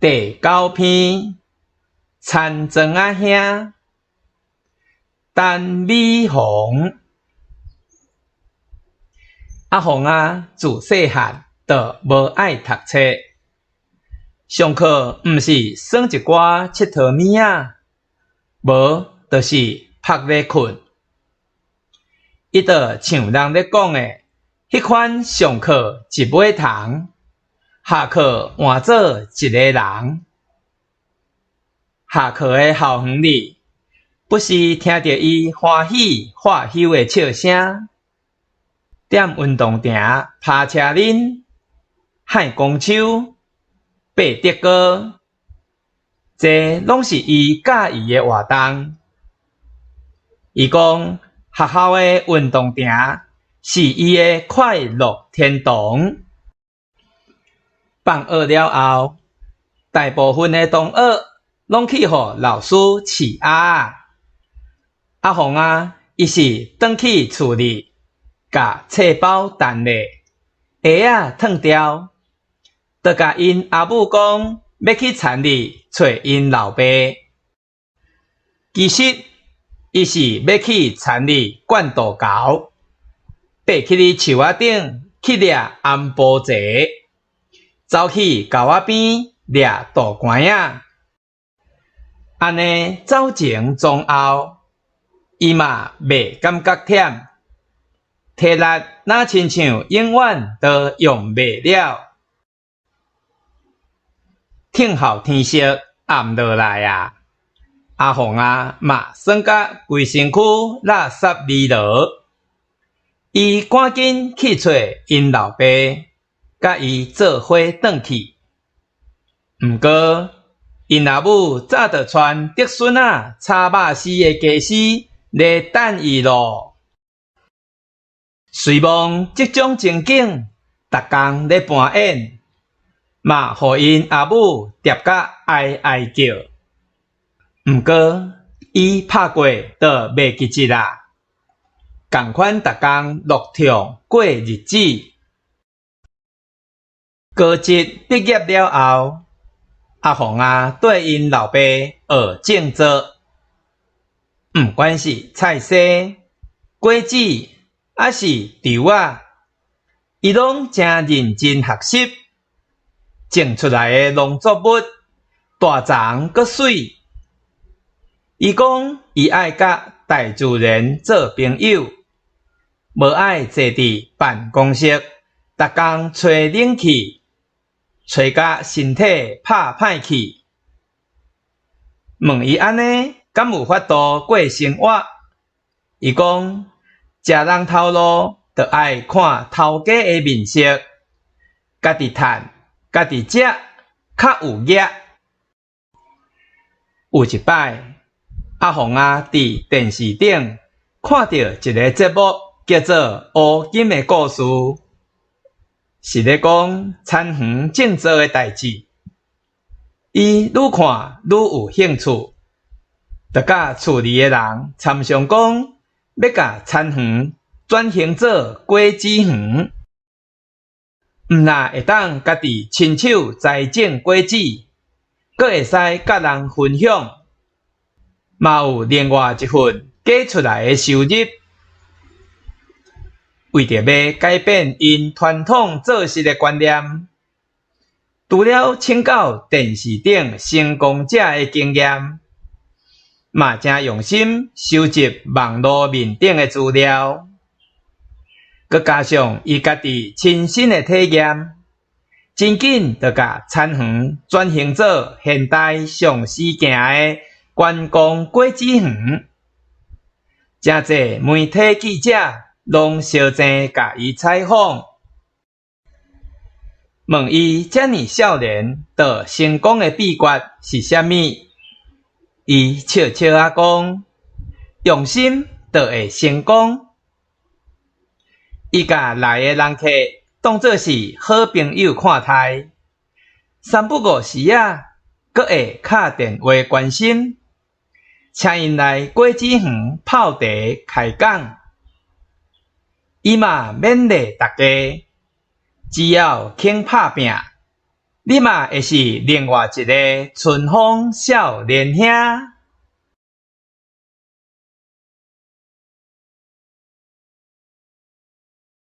第九篇，田庄仔兄，陳美紅。阿鳳仔自細漢就無愛讀冊，上課毋是耍一寡𨑨迌物仔，無就是曝咧睏。伊就像人咧講的，彼款上課一尾蟲，下課換做一个人。下課的校園裡，不時聽著伊歡喜喝溼的笑聲。踮運動場拍車輪、幌公手、爬竹篙，這攏是伊佮意的活動。伊講學校的運動場是伊的快樂天堂。放學了後，大部分的同學攏去予老師飼鴨仔。阿鳳仔，伊是轉去厝裡，共冊包澹咧，鞋仔脫掉，就共𪜶阿母講欲去田裡揣𪜶老爸。其實，伊是欲去田裡灌杜鵠，爬起去樹仔頂去掠頷埔蟄，走去溝仔邊掠杜鵑仔。按呢走前撞後，伊嘛袂感覺忝，體力若親像永遠都用袂了。聽候天色暗落來啊，阿鳳仔嘛耍甲規身軀垃圾膩囉。伊趕緊去揣𪜶老爸，佮伊做伙轉去。毋過，𪜶阿母早就賰竹筍仔炒肉絲的家私咧等伊囉。隨望這種情景，逐工咧搬演，嘛予𪜶阿母挾甲哀哀叫。毋過，伊拍過就袂記得啦。仝款逐工樂暢過日子。高職畢業了後，阿鳳仔綴𪜶老爸學種作，毋管是菜薒、果子，抑是稻仔，伊攏誠認真學習，種出來的農作物大叢閣媠。伊講伊愛佮大自然做朋友，無愛坐佇辦公室，逐工吹冷氣，吹甲身體拍歹去。問伊按呢，敢有法度過生活？伊講，食人頭路，就愛看頭家的面色，家己趁，家己食，較有額。有一擺，阿鳳仔佇電視頂看著一个節目，叫做《烏金的故事》，是咧講田園種作的代誌。伊愈看愈有興趣，就佮厝裡的人參商講，欲共田園轉型做果子園，毋但會當家己親手栽種果子，閣會使佮人分享，嘛有另外一份加出來的收入。為著欲改變𪜶傳統做事的觀念，除了請教電視頂成功者的經驗，嘛誠用心收集網路面頂的資料，閣加上伊家己親身的體驗，真緊就共田園轉型做現代上時行的觀光果子園。誠濟媒體記者攏相爭共伊採訪，問伊遮爾少年就成功的秘訣是啥物？伊笑笑仔講：用心就會成功。伊共來的人客當做是好朋友看待，三不五時仔，閣會敲電話關心，請𪜶來果子園泡茶開講。伊嘛勉勵大家，只要肯拍拚，你嘛會是另外一个春風少年兄。